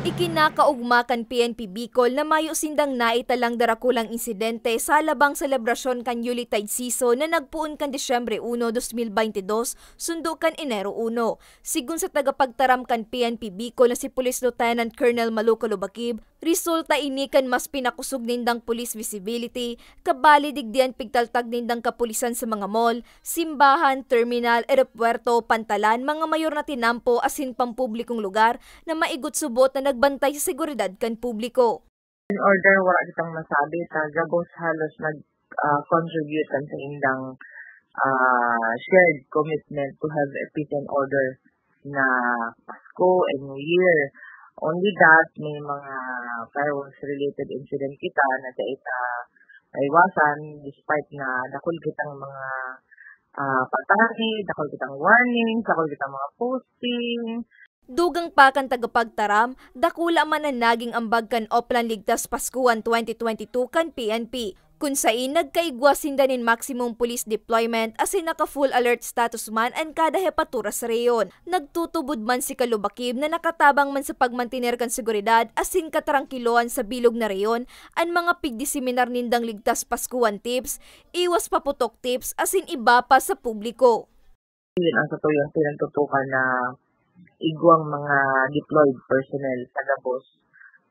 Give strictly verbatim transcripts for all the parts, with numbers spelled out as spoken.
Ikinakaogma kan P N P Bicol na mayo sindang naitalang darakulang insidente sa labang selebrasyon kan Yuletide season na nagpoon kan Disyembre uno, dos mil baynte dos, sundo kan Enero uno. Sigon sa tagapagtaram kan P N P Bicol na si Police Lieutenant Colonel Maluco Lubakib, resulta ini kan mas pinakosog nindang police visibility, kabali digdi an pigtaltag nindang kapulisan sa mga mall, simbahan, terminal, eropuwerto, pantalan, mga mayor na tinampo asin pampublikong lugar na maigot subot na nagbantay sa seguridad kan publiko. In order, wala kitang masabi, ta gabos halos nag, ah, contribute kan sa indang, ah, shared commitment to have a peace and order na Pasko and New Year. Only that, may mga fireworks related incident kita na dai ta naiwasan, despite na dakul kitang mga, ah, patani, dakul kitang warning, dakul kitang mga posting. Dugang pa kan tagapagtaram, dakula man an naging ambag kan Oplan Ligtas Paskuhan twenty twenty-two kan P N P, kun sain nagkaigwa sinda nin maximum police deployment asin naka-full alert status man an kada hepatura sa rehiyon. Nagtutubod man si Kalubakib na nakatabang man sa pagmantener kan seguridad asin katrangkilohan sa bilog na rehiyon an mga pigdiseminar nindang Ligtas Paskuhan tips, iwas paputok tips asin iba pa sa publiko. Yun ang satuyang pinagtutukan na igwang mga deployed personnel sa gabos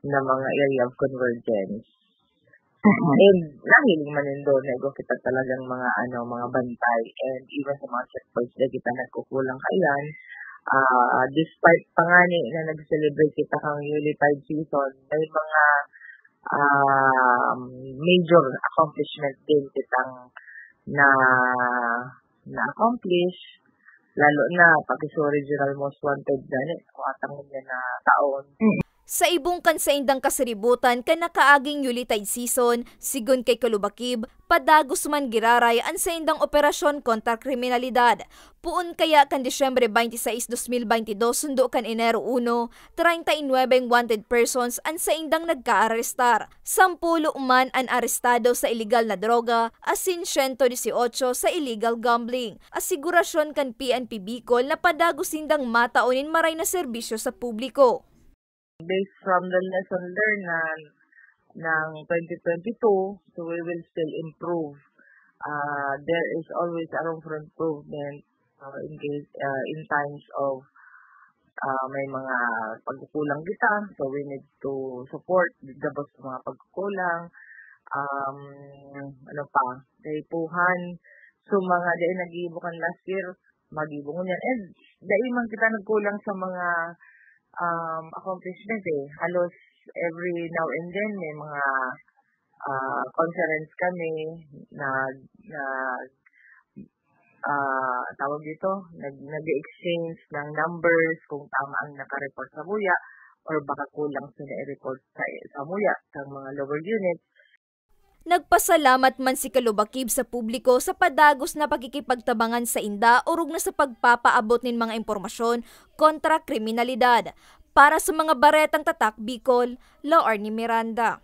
na mga area of convergence. And nahiling man nindo na igwa kita talagang mga, ano, mga bantay, and even sa mga checkpoints na kita nagkukulang kaiyan. Ah, despite pa ngani na nag-celebrate kita kang Yuletide season, may mga, um, major accomplishment din kitang na, na-accomplish, lalo na pati sa Regional Most Wanted gani, kung atang niya na taon. Sa ibong kan saindang kasaributan kan nakaaging Yuletide season, sigon kay Kalubakib, padagos man giraray an saindang operasyon kontra kriminalidad. Poon kaya kan Disyembre twenty-six, dos mil baynte dos, sundo kan Enero uno, treinta y nueve wanted persons an saindang nagkaarestar. Sampulo man an arestado sa iligal na droga, asin siyento dieciocho sa illegal gambling. Asigurasyon kan P N P Bicol na padagos sindang matao nin maray na serbisyo sa publiko. Based from the lesson learned na, ng twenty twenty-two, so we will still improve. Ah, there is always a room for improvement, ah, in case, ah, in times of, ah, may mga pagkukulang kita, so we need to support gabos sa mga pagkukulang. Um, ano pa, kaipuhan. So, mga dai nagibo kan last year, magibo ngunyan. And dai man kita nagkulang sa mga, um, accomplishment eh. Halos every now and then may mga, ah, conference kami na, na, ah, tawag dito, nag-, nag-exchange ng numbers kung tama ang naka-report sa muya or baka kulang sa na-report sa, sa muya, sa mga lower units. Nagpasalamat man si Kalubakib sa publiko sa padagos na pakikipagtabangan sainda orog na sa pagpapaabot nin mga impormasyon kontra kriminalidad. Para sa mga Baretang Tatak Bicol, Laorne Miranda.